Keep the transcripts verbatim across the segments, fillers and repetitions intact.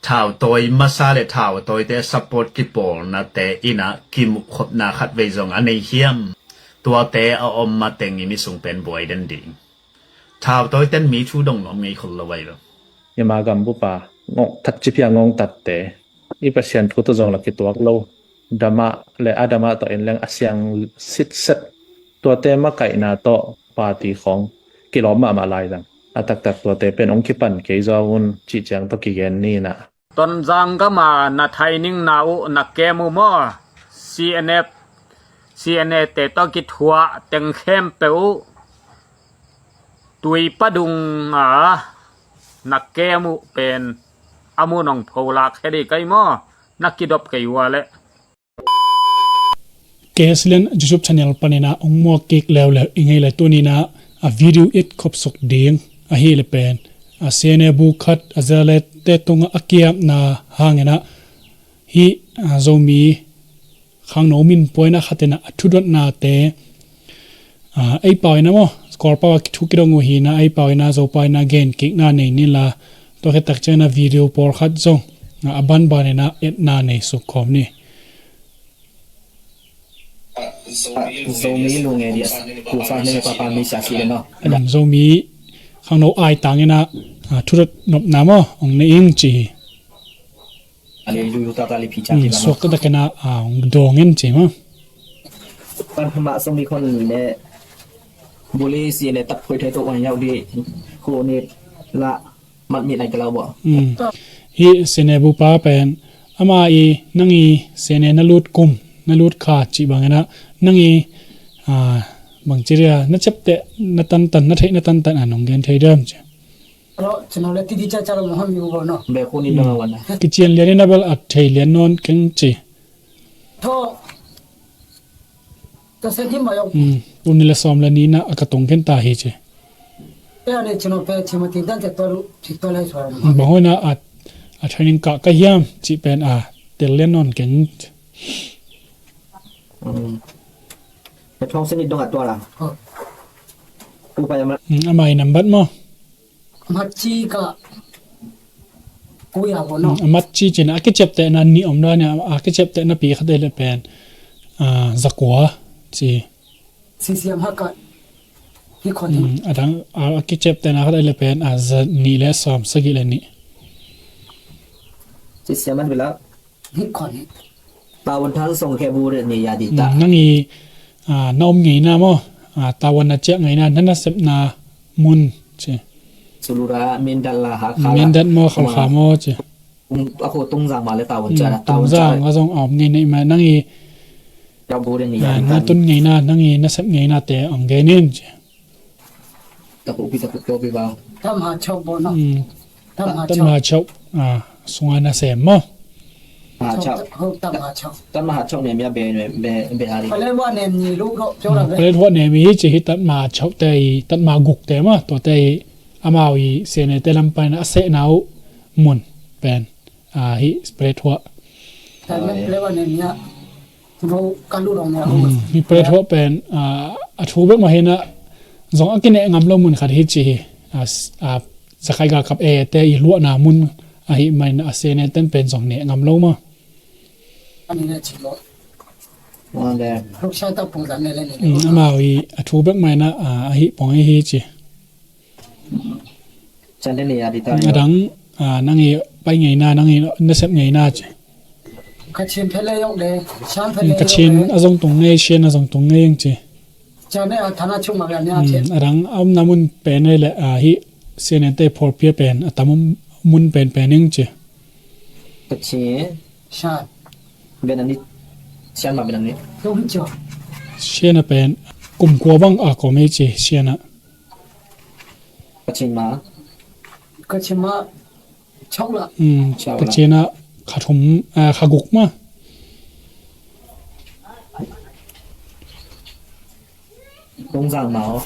Thautawi masa le thautawite support kipawlnate in ah kimuhkhopna khatvei zong a nei hiam? Tuate a om mateng i mi sung pen buai den ding. Thautawiten mi thu dong nuam ngei khol lo vai lo. Myanmar gam bupa ngawngthat, ciphia ngawngthatte i Pasian thu tawh zong la kituak lo. Damah le a damah tawh in leng a siang sitset. Tuate makaihna tawh party khawng kilawm mahmah lai zang. A taktak tuate pen hong kipan kei zaw un cih ciang tawh kigen ni in ah. Tonzang gama na thaining na uh na kem uh maw? C N F, C N A te tawh kithuah teng khempeuh uh tui padung a na kem uh pen a mun hong pholak he dih kai maw? Na kidop kei uh a leh. K S Lian YouTube channel panin ah hong muak kik leuleu i ngei lai. Tuni in ah a video et khopsuk ding ahih leh pen a C N A bu khat a Zale te tungah a kiapna hangin ah hih, a, Zomi khangno min puaina khat in ah a thudotnate, a, ei pau in ah maw, Kawlpau a thu kidong uh hi in ah ei pau in ah Zopau in ah gen kikna nei ni la, tua khit tak ciangin ah video pawlkhat zong, a, a banban in ah etna nei suk khawm ni. Zomi lu nge dia, ku sa ne papa mi sa si le no. Mm, Zomi khangno ai tang in ah, a, thudot nopna maw hong nei ing ci hi. Suak taktak in ah, a, hong dawng in ci maw. Kan hma Zomi khon ne buli si ne tap khoi thai to wan yau di khu ni la. Mat mit ai ka lau bua. Mm. Hih C N A bupa pen ama i nang i C N A na lut kum, na lut kha cih bangin ah nang i, a, bangci dia na ciapteh na tantan, na theih na tantan a nong gen thei diam ci. Alo, cino le titi ca ca lo mo hami ubo no. Be khu ni dong a wan a. Kician lian in a bel a thei lian nawn keng ci. Tho. Ka se him mai ong. Mm. Tul nih le sawm le nih in ah a ka tong khen ta hi ci. Pe ane cino pe cima ti dan te tolu ti tolu hai suara. Mm, bang hoi na a, a training ka ka hiam ci pen a tel lian nawn keng. Mm. Pe thong se ni dong a tua la. Oh. Upa ya ma. Mm, ama i nambat maw. Matci ka kuya ko no. Mm, a matci cin a kiciaptehna nih om dan a, a kiciaptehna pi khat ei le pen, a, zakua ci. Sisiam hakat hi khon hi. Mm, a dang a, a kiciaptehna khat ei le pen, a, za nih le sawm sagih le nih. Sisiam an bila. Hi khon hi. Tawan than song khe bu re ni ya di ta. Mm, nang i, a, na om ngeina maw? A, tawan na ciah ngeina, na nasepna mun ci. Sulura, Mindat la, Hakha la. Mindat maw, Khalkha maw ci. Tung, a ko Tungzang ma le tawan, mm, ciah la, tawan ciah. Tungzang a zong a om ngeina i ma nang i. Ya bu re ni ya di ta. Na tun ngeina, nang i nasep ngeina te ong gen in ci. Takuk pi takuk to pi bang. Tam ha chok bo no. Mm. Tam ha chok. Tam ha chok. A, sunga nasem maw. Ha chok. Ho tam ha chok. Tam ha chok ne mia be, be, be hari. Pale wa ne mi lu ro cho la be. Pale wa ne mi hi ci hi tam ha chok te i, tam ha guk te maw. Tua te i amau i C N A te lam pan a sehna uh mun pen. A, hi pale wa. Pale wa ne mia. Hih pale thuah pen, a, a thu bek mah hi na, zong a kineh ngam lo mun khat hi ci hi. A, a, zakai galkap e te i luahna mun ahi mah in a C N A ten pen zong neh ngam lo maw. Mm, amau i a thu bek mah hi na, a, ahi pong hi ci. A dang, a, nang i pai ngeina, nang i nasep ngeina ci. Kachin a zong tung ngei, Shan a zong tung ngei ang ci. Mm, a dang a omna mun pen ei le, a, hih C N A te phawlpia pen a tam mun pen pen ang ci. Kachin. Shan. Benani. Shan ma benani. Shan a pen kum kua bang a kawm ei ci, Shan a. Kachin ma. Kachin ma. Chok la. Mm, chok la. Kachin a kha thum, a, kha guk ma. Tungzang ma o.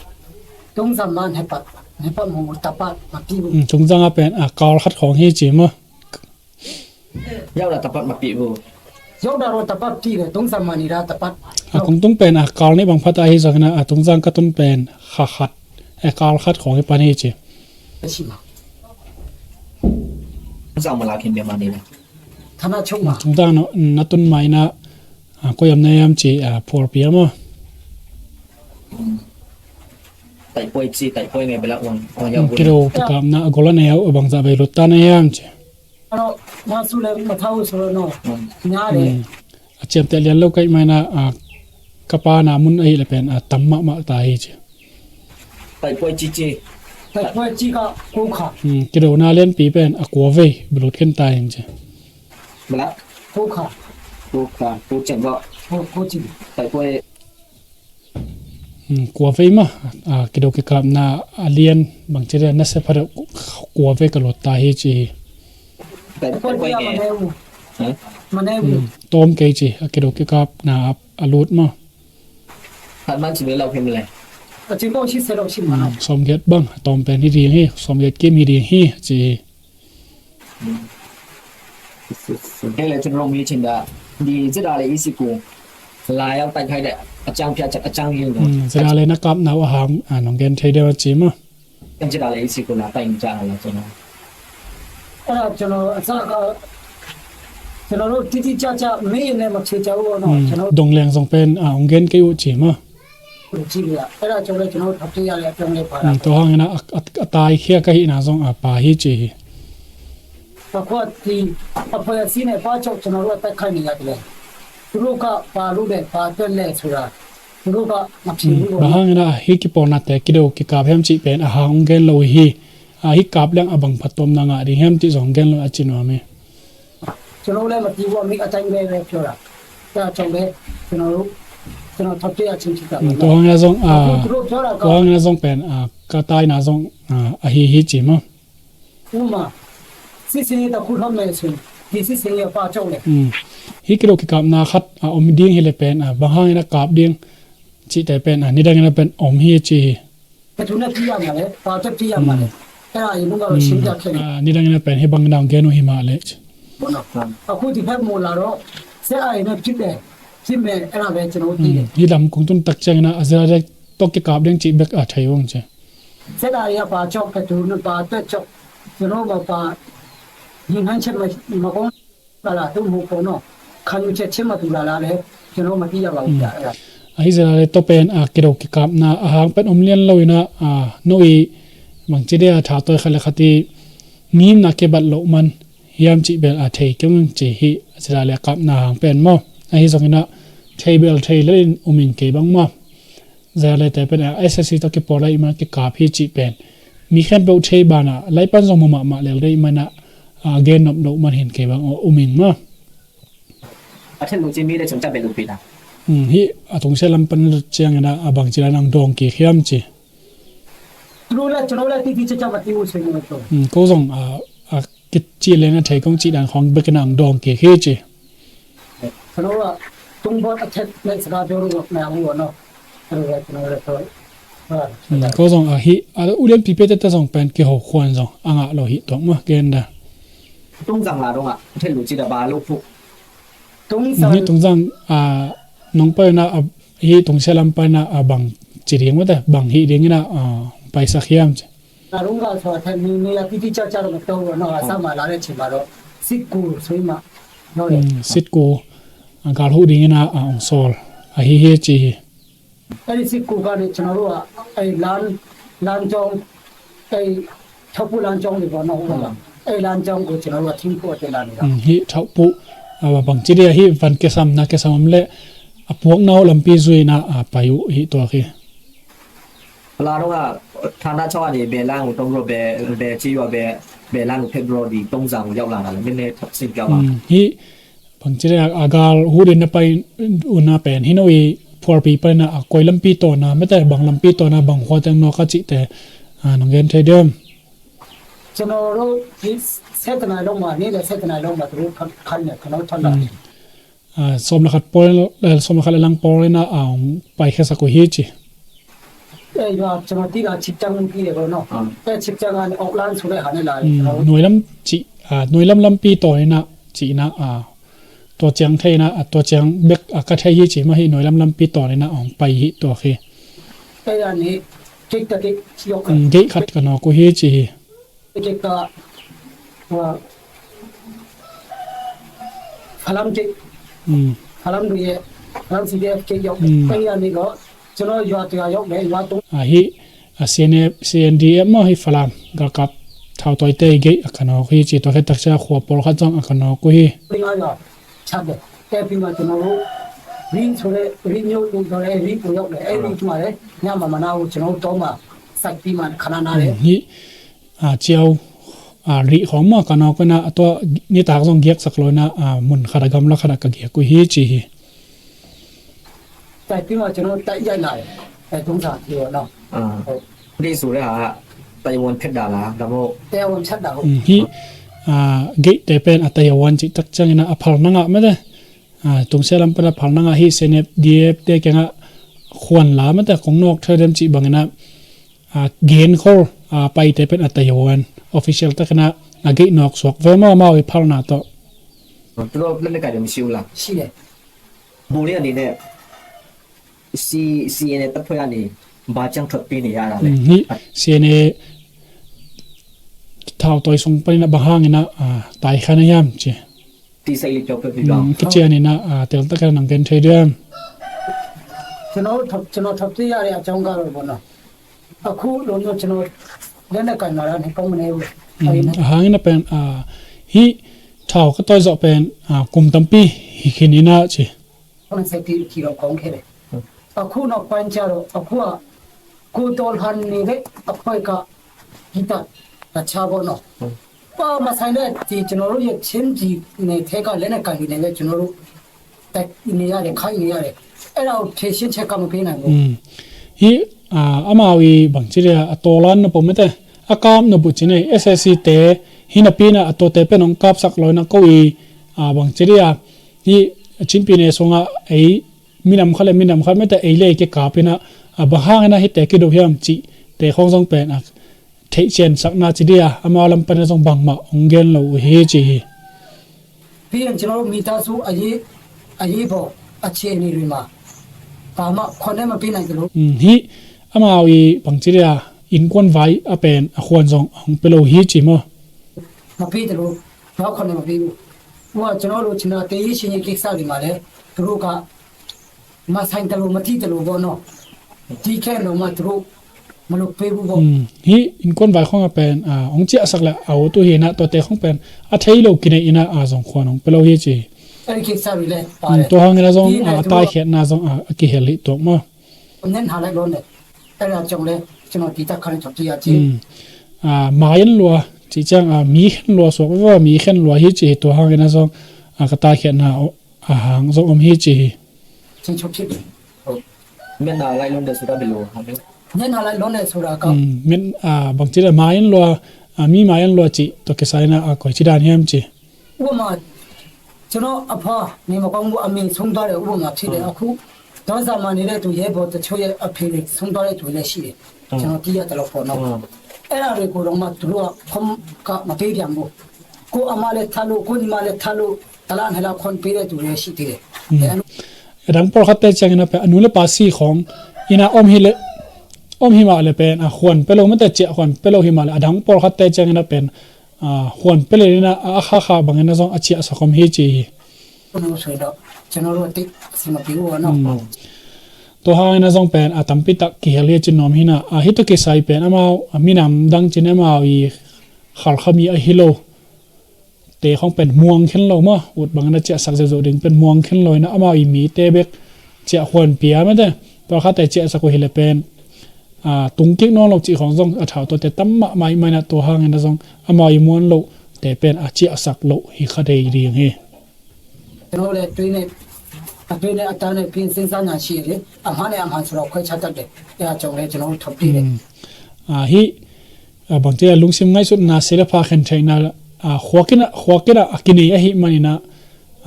Tungzang ma hepat. Hepat mu tapat ma pi bu. Mm, Tungzang a pen a kal khat khong hi ci ma. Yau da tapat ma pi bu. Yau da ro tapat pi le Tungzang ma ni da tapat. A kong tung pen a kal ni bang phat a hi zong na a Tungzang ka tun pen kha khat. A kal khat khong hi pan hi ci. A si ma. Zang mala khin bia mani la. Thana chuk ma. Tungtang na tun mai na, a, koi am na yam ci, a, phualpi am a. Taipoi ci, taipoi ngai bela wang, wang yau. Kido kikapna a gol a na yau, a bangza bai lut ta na yam ci. Ano, masu le, mathau su no. Nya le. A ciamteh lian lo ka hih manin ah, ka pa na mun ahih leh pen, ah, tam mahmah ta hi ci. Taipoi cici. Taipoi ci ka kukha. Kidona lianpi pen a kua vei belut khen ta hi ci. Bala. Kukha. Kukha, kucen ba. Kucen. Taipoi. Kua vei mah, ah, kido kikapna a lian bangci dia nasia pha deuh kua vei ka lut ta hi ci hi. Taipoi nge. Tawm kei ci, a kido kikapna a lut mah. Sawmgiat bang, a tawm pen hi ding hi, sawmgiat kim hi ding hi ci hi. Hei le cun Romi cin dah di cida le i si ku lai a tai khai deh a cang pia cak a cang hi lo. Cida le na kapna uh a hang, a, nong gen thei deuh a ci mah. Cida le i si ku na tai in cang la cun. Ora cun a sa ka cun lo titi ca ca mi ne ma che ca u no cun. Dong leng zong pen, a, ong gen kei uh ci mah. Tua hangin a, a, a taikhia ka hihna zong a pa hi ci hi. Bang hangin a hih kipawlnate kido kikap hiam cih pen a hang hong gen lo hi. A hih kap leng a bang phattuamna ngah ding hiam cih zong gen lo a ci nuam hi. Cun lo le mati vua mi a cang veve pio la. Ka cang ve, cun lo, cun lo thap te a cing cita. Tua hangin a zong, a, tua hangin a zong pen, a, ka taina zong, a, a hi hi ci mah. Uma, sisi ta khu thap me cun, ki sisi a pa cang le. Hi kilo kikapna khat, a, om ding hi le pen, a, bang hangin a kap ding, cite pen, a, nidangin a pen om hi ci hi. Ka tu na ti ya ma le, pa ta ti ya ma le. Era i nunga lo sim ya kene. Nidangin a pen hi bang nang gen uh hi mah le. Bona. A khu ti phet mu la ro. Se ai na ti be. Ti me era be cino ti. Hi lam kung tun tak ciangin a zia dek tok kikap ding ci bek a thei ung ci. Se da ya pa cok ka tu na pa ta cok. Cino ma pa. Yin han chet ma ma kong. Ahi zia le tua pen a kido kikapna a hang pen om lian lo in a, a, no i bangci dia a tha toi khat le khat i ngimna kibat loh man hiam cih bel a thei keng ci hi. Zia le a kapna hang pen maw ahi zongin a thei bel thei le in um in kei bang maw. Zia le te pen a S S C tawh kipawl a i man kikap hi cih pen mi khempeuh thei banah laipan zong mu mahmah lel dei manah, a, gen nop loh man hin kei bang um in maw. A then lo ci mi le cun tabel upi ta. Hi a tungsia lam pan ciangin a bangci dan ang dawng kik hiam ci. Ko zong a, a kici leng a thei kong ci dan khong bekin ang dawng kik hi ci. Ko zong a hi a ulian pipe tete zong pen kiho khuan zong a ngah lo hi tuak mah gen da. Tungzang la dongah a then lo ci da ba lo phuh. Hi tungzang a nong paina a hi tungsia lam paina a bang ci ding mate bang hi dingin a paisa khiam ci. Sitku a gal huh dingin a ong sawl ahi hi ci hi. Ei sitku ka nih cina ruah ei lan lan cong ei thokpu lan cong ni baw na hu la ei lan cong ku cina ruah thingku a te lan ni la. Hi thokpu a bang ci dia hi van kesam na kesam om le a puak na lampi zui na a pai uh hi tuak hi. La dong a thana chaw a ni be lang u tong ruah be be ci yuah be be lang u phet ruah di tong zang u yauh lang a la min ne thok sin kiau lang. Hi Bangci le a gal hudin na pai una pen hino i phualpi paina a koi lampi tawna mete bang lampi tawna bang huateng nawk a cihte nong gen thei diam? Cano lo hi setanai loma ni le setanai loma tu khan ne kano thon la. Sawm le khat pawl le sawm le khat le lang pawl ina a ong pai khesak uh hi ci. Ei, yua, cuma ti la cik cang pi le ko no. Ei, cik cang an ok lan su le han la. Nuai lam ci, nuai lam lampi tawn ina ci ina, tua ciang thei ina, tua ciang bek ka thei hi ci mah hi nuai lam lampi tawn ina ong pai hi tua khi. Ei, ani kik ta kik ci ok. Gei khat ka nawk uh hi ci hi. Kik ta, wa, ဖလမ်းဂိတ်၊ อืม ဖလမ်းဂိတ်ရဲ့၊ ဖလမ်း စီဒီအက်ဖ် ဂိတ်ရောက်တယ်။ อืม အဲ့ဒီကနေတော့ ကျွန်တော်ရွာတရွာရောက်တယ်။ ရွာသုံး อ่า ဟိ อ่า ซีเอ็นเอ ซีเอ็นดีเอฟ မ့ၢ်ဟိ ဖလမ်း ကပ် ထောက်တိုင်တဲ့ဂိတ် အကနော်ဟိ ချစ် တော့ ခက်တခါ ခွာ ပေါ်ခါကြောင့် အကနော်ကိုဟိ လေးငါးရွာ ဖြတ်တယ်။ အဲ့ပြီးမှ ကျွန်တော်တို့ ရင်းဆိုတဲ့၊ ရင်းမြို့လို့ခေါ်တဲ့ ရင်းကိုရောက်တယ်။ အဲ့ဒီမှာလည်း ညမှာမနားဘူး။ ကျွန်တော်တို့ တောမှာ စိုက်ပြီးမှ ခဏနားတယ်။ อืม ဟိ อ่า เจียว อ่า ริของหม้อ ก็นอกไปนะ ตัวนี้ตากต้องเกียกสักลอยนะ อ่า หมุนขนาดกำลังขนาดกะเกียกกูฮีจีฮี แต่ที่ว่าကျွန်တော်တိုက်ရိုက်လာတယ်။ အဲ၊ သုံးဆာ ပြောနော်။ အာ၊ ဟုတ်။ ဒီဆိုတဲ့ဟာက တရားဝင်ဖြစ်တာလား၊ ဒါမှမဟုတ်၊ တရားဝင်ဖြစ်တာ။ ဟုတ်။ อืม ဟိ อ่า ဂိတ် แต่เป็น อ่า တရားဝင် ချစ် တခါ ငါ အဖယ်နငါ မ့ၢ်တဲ อ่า တုံးစဲလမ်း ပနဖယ်နငါ ဟိ စဲနဲပ် ဒီအက်ဖ် တဲ ကငါ ခွန်လာ မ့ၢ်တဲ ခုံနုတ်ထွက်တယ် ချစ် ဘင် ငါ อ่า ဂိတ်ခေါ် อ่า ไป แต่เป็น อ่า တရားဝင် official တခါ ငါ ဂိတ်နုတ် ဆွဲဝဲ မ့ၢ် မ့ၢ်ဝဲ ဖယ်နငါ တော့။ သူတို့လက်နက်ကိုင်တွေမရှိဘူးလား။ ရှိတယ်။ ဗိုလ်တွေအနေနဲ့ စီ၊ စီအန်အေ တပ်ဖွဲ့ကနေ ဘာကြောင့်ထွက်ပြေးနေရတာလဲ။ อืม ဟိ စီအန်အေ ထောက်တိုင် ဆုံး ပန ဘင် ငါ อ่า တိုက်ခိုက်နေရမလဲ။ ဒီစိတ်လေး ပြောပြပေးပါ။ อืม ကချင် ငါ อ่า တဲ တခါ နင် ကင် ထဲ ဒမ်။ ကျွန်တော်တို့ထွက်၊ ကျွန်တော်ထွက်ပြေးရတဲ့အကြောင်းကတော့ပေါ့နော်၊ အခုလိုမျိုး ကျွန်တော်လက်နက်ကိုင်လာတာနဲ့ ကောင်းမနေဘူး။ อืม အဟိုင်း ငါ ပန် อ่า ဟိ ထောက်တိုင် ဆို ပန် อ่า ခုံတံပီ ဟိ ခင်း ငါ ချစ်။ ခုနစ်ဆယ့်တစ် ကီလို ကောင်းခဲ့တယ်။ အခုနောက်ပိုင်းကျတော့၊ အခုက ကိုတော်လှန်နေတဲ့အဖွဲ့က ဂီတတခြားပေါ့နော်။ ဘာမှမဆိုင်တဲ့ ဒီကျွန်တော်တို့ရဲ့ ချင်းပြည်နယ်ထဲက လက်နက်ကိုင်တွေနဲ့ပဲ ကျွန်တော်တို့ တိုက်နေရတယ်၊ ခိုက်နေရတယ်။ အဲ့ဒါကို ဖြေရှင်းချက်က မပေးနိုင်ဘူး။ อืม ဟိ อ่า အမဝီ ဘင် ချစ် ရ အတော်လန်နပမ့ၢ်တဲ အကပ်နပူ ချစ် နေ SSC တဲ ဟိ နပီ န အတော်တဲ ပဲ နုံးကပ် ဆက် လွိုင် န ကို အီ อ่า ဘင် ချစ် ရ ဟိ ချင်းပြည်နယ် ဆုံး က အဲ မီးနမ် ခါလဲ မီးနမ် ခါ မ့ၢ်တဲ အဲ လဲ ကကပ် ပီ န အ ဘင် ငါ ဟိ တဲ ကီဒို ဟံမ် ချစ် တဲ ခုံ ဆုံး ပန် အ ထိတ်ချင် ဆက် န ချစ် ရ အမလမ် ပန် ဆုံး ဘင် မ အောင် ဂဲန် လို့ ဟိ ချစ် ဟိ။ ပြီးရင် ကျွန်တော်တို့ မိသားစု အရေး၊ အရေးပေါ် အခြေအနေတွေမှာ ဘာမှ ခွင့်မပေးနိုင်သလို။ อืม ဟိ အမဝီ ဘင် ချစ် ရ အင်ကွန်ဝိုင် အပန် အခွန် ဆုံး အောင် ပီ လို့ ဟိ ချစ် မ့ၢ် မပေးသလို၊ ဘာခွင့်မပေးဘူး။ ဟိုက ကျွန်တော်တို့ ကျွန်တော် တေးရေးရှင်ရေးကိစ္စတွေမှာလည်း သူတို့က မဆိုင်သလို မသိသလိုပေါ့နော်။ ဒီကဲတော့မှ သူတို့ မလုပ်ပေးဘူးပေါ့။ อืม ဟိ အင်ကွန်ဝိုင် ခုံ အပန် อ่า အောင် ချစ် အ ဆက် လဲ အဝီ တူ ဟိ န တော့ တဲ ခုံ ပန် အ ထဲ လို့ ကီ နေ အီ န အ ဆုံး ခွင့် အောင် ပီ လို့ ဟိ ချစ်။ အဲ့ဒီကိစ္စတွေလည်းပါတယ်။ อืม တော့ ဟိုင်း ငါ ဆုံး ဒီနဲ့ อ่า သူတို့ တိုက်ခိုက် န ဆုံး อ่า အ ကီ ဟဲ လီ တော့ မ့ၢ် မျက်နှာလိုက်လို့နဲ့ အဲ့ဒါကြောင့်လဲ ကျွန်တော် ဒေသခံတွေ ထွက်ပြေးရခြင်း။ อืม อ่า မရင်လွှာ ချစ် ချင် อ่า မီးခင်းလွှာ ဆို ဝဲ မီးခင်းလွှာ ဟိ ချစ် ဟိ တော့ ဟိုင်း ငါ ဆုံး อ่า က တိုက်ခိုက် န အ ဟိုင်း ဆုံး အောင် ဟိ ချစ် ဟိ ချင်းချုပ်ဖြစ်တယ်။ ဟုတ်။ မျက်နှာလိုက်လွှာနဲ့ဆိုတာ ဘယ်လိုဟာလဲ။ မျက်နှာလိုက်လွှာနဲ့ဆိုတာက อืม မျက် อ่า ဘင် ချစ် ရ မရင်လွှာ อ่า မီးမရင်လွှာ ချစ် တော့ ကီ ဆိုင် န အ ကွဲ ချစ် ဒၣ် ဟံမ် ချစ်။ ဥပမာ၊ ကျွန်တော့်အဖွား နေမကောင်းဘူး၊ အမေဆုံးသွားတယ်၊ ဥပမာဖြစ်တယ်။ အခု ဒေါသမှာနေတဲ့သူ ရဲဘော်တချို့ရဲ့အဖေတွေ ဆုံးသွားတဲ့သူတွေလည်းရှိတယ်။ ကျွန်တော်သိရသလောက်ပေါ့နော်။ အဲ့ဒါတွေကိုတော့မှ သူတို့က ခွင့်က မပေးပြန်ဘူး။ ကိုယ့်အမလည်းထပ်လို့၊ ကိုယ့်ညီမလည်းထပ်လို့၊ တစ်လနှစ်လခွင့်ပေးတဲ့သူတွေရှိသေးတယ်။ อืม အဲ့ဒါ အဒန်း ပေါ် ခါ တဲ ချင် န ပန် အနူ လဲ ပါ စီ ခုံ အီ န အုံး ဟိ လဲ အုံး ဟိ မ လဲ ပန် အ ခွင့် ပီ လို့ မ့ၢ်တဲ ချစ် အ ခွင့် ပီ လို့ ဟိ မ လဲ အဒန်း ပေါ် ခါ တဲ ချင် န ပန် อ่า ခွင့် ပီ လို့ န အခါခါ ဘင် န ဆုံး အ ချစ် အ ဆက် ခုံ ဟိ ချစ် ဟိ။ ကျွန်တော်တို့ဆိုတော့ ကျွန်တော်တို့ သိပ်အဆင်မပြေဘူးပေါ့နော်။ อืม တော့ ဟိုင်း န ဆုံး ပန် อ่า တံပီ တ ကီ ဟဲ လီ ချစ် န မ ဟိ န อ่า ဟိ တော့ ကီ ဆိုင် ပန် အမဝီ မီးနမ် ဒင် ချစ် န မဝီ ခါ ခါ မီး အ ဟိ လို့ တဲ ခုံ ပန် မွင် ခင်း လို့ မ့ၢ် ဝုတ် ဘင် န ချစ် အ ဆက် ဇိုဒိင်း ပန် မွင် ခင်း လို့ န အမဝီ မီး တဲ ဘက် ချစ် ခွင့် ပီ မ့ၢ်တဲ တော့ ခါ တဲ ချစ် အ ဆက် ကို ဟိ လဲ ပန် อ่า တုံးကီး နွံ လို့ ချစ် ခုံ ဆုံး အ ထောက်တိုင် တဲ တမ်း မ မ မ န တော့ ဟိုင်း န ဆုံး အမဝီ မွင် လို့ တဲ ပန် အ ချစ် အ ဆက် လို့ ဟိ ခါ တဲ ဒိင်း ဟိ။ ကျွန်တော်တို့လည်း တွေးနဲ့၊ အတွေးနဲ့အတန်းနဲ့ ပြင်စဉ်းစားညာရှိတယ်လေ။ အမှားနဲ့အမှန်ဆိုတော့ ခွဲခြားတတ်တယ်။ အဲဒါကြောင့်လည်း ကျွန်တော်တို့ ထုတ်ပေးတယ်။ อืม อ่า ဟိ อ่า ဘင် ချစ် ရ လုံစင် ငိုက်စွပ် န စဲ လဲ ဖာ ခင်း ထဲ န อ่า ခွင့် ကီး န ခွင့် ကီး န အ ကီ နေ အ ဟိ မ နီ န